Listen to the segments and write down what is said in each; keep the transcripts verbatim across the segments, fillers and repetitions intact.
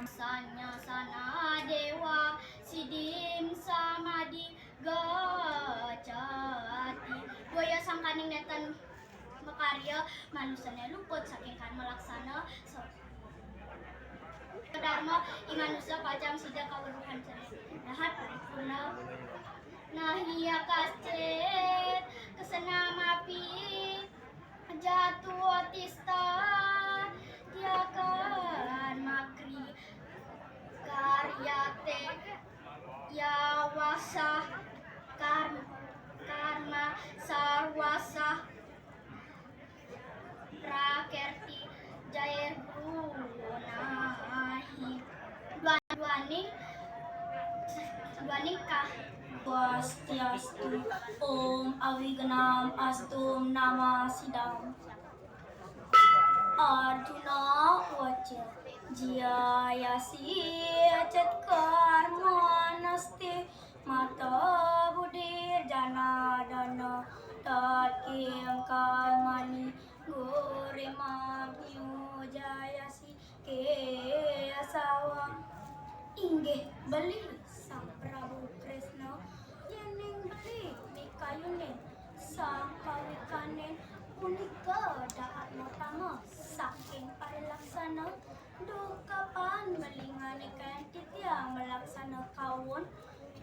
Sanya sana dewa sidim samadi gacati. Boya sangkaning nénten makarya, manusané luput saking karma laksana. Dharma, i manusa pacang sida kaweruhan sané dahat paripurna. Nahi ya kascit kesana mapi jatu tista tiakan makri karyate yawasah karma, karma sarwasah prakerti jair gunahi. Dua-, duaning, duaning kah. Swastiastu. Om awignam astum nama sidam. Arjuna uwaca, jayasi cetkarmanasti mata budir janadana tatkim karmani gure mamyo jayasi kesawa. Inggih beli Sang Prabu Kresna, yening beli mikayunin Sang Kawikanin punika dahat motama saking parilaksana. Dukapan melingane kanti tiang malaksana kawun.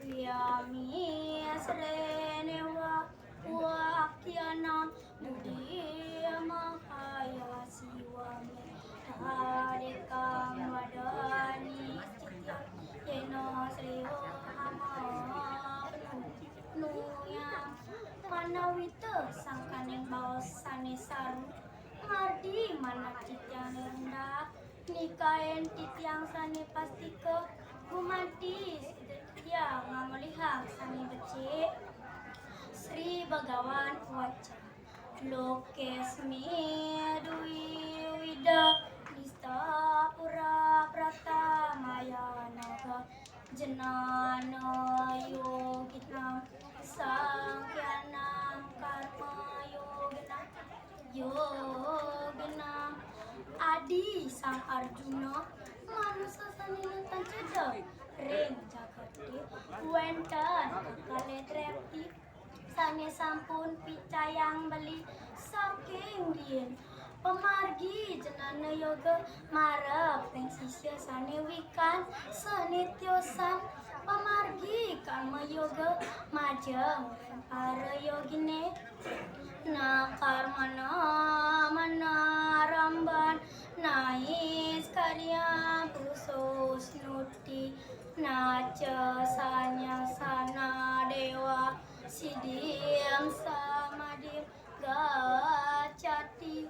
Wiyami srenewa wakyanam budi mahayasi wame tadekam wadani citya yena sreyo hama nuyang manawita sangkaning baos sane saru. Mardi manah titiang rendah, nikaen titiang sane pastika, gumanti sida titiang ngamolihang sane becik. Sri Bagawan waca. Lokesmi dwi wida nista pura prata maya naga jenana yoginam sangkyanam karma yoginam. Yoginam. Adi Sang Arjuna, manusa sane nenten cedhak ring jagate wenten kakale trepti sane sampun picayang beli saking riin. Pamargi jenana yoga marep ring sisya sane wikan sane tiosan. Pamargi karma yoga majeng ring para yogine. Na karmana manaramban naiskaryam puruso snuti. Naca sanyasana dewa sidim samadim gacati.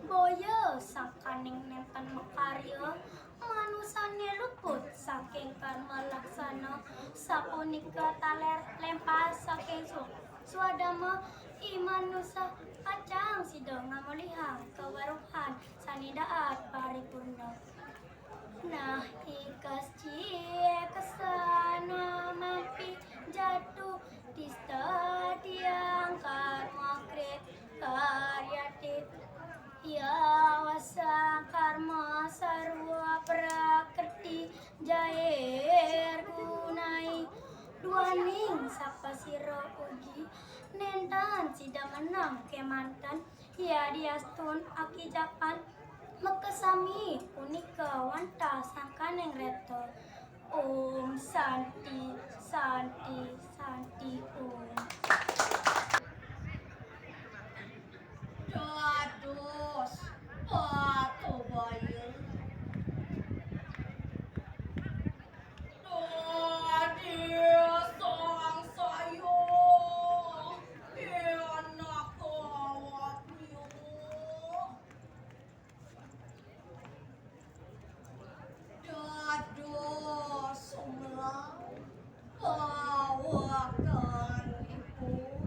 Boya sangkaning nenten makarya, manusane luput saking karma laksana. Sapunika taler lempas saking swa-, swadama, i manusa pacang sida ngamolihang kaweruhan sane daat paripurna. Nahi kasci kesana mampi jatu tista tiang karma krit karyati. Yawasa karma sarwa prakrti jair gunai. Duaning sapasira ugi nenten sida menang kemanten. Yadiastun akijapan makasami punika wantah sangkaning reta. Om Santi, Santi, Santi Om. Dados patobaya. Dadi sangsaya anak awaknya. Dados sumrambah pawakanipun.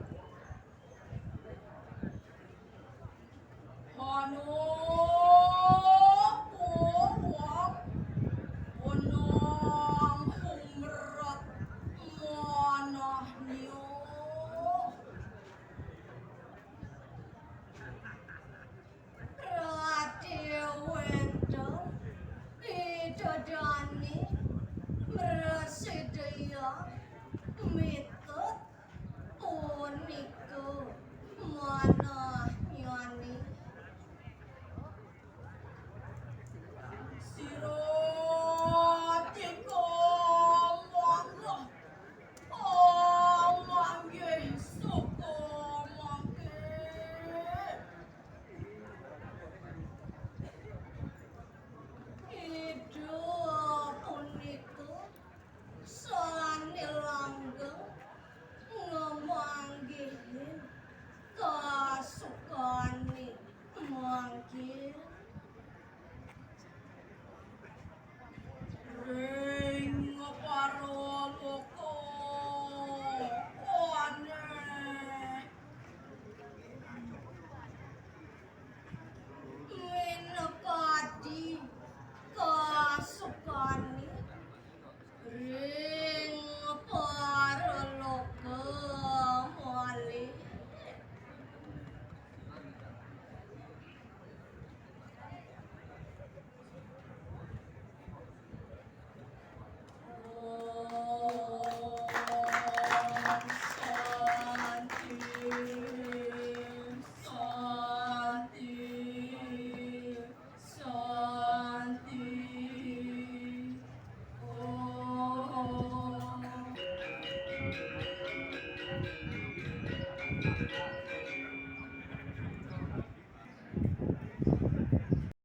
Manut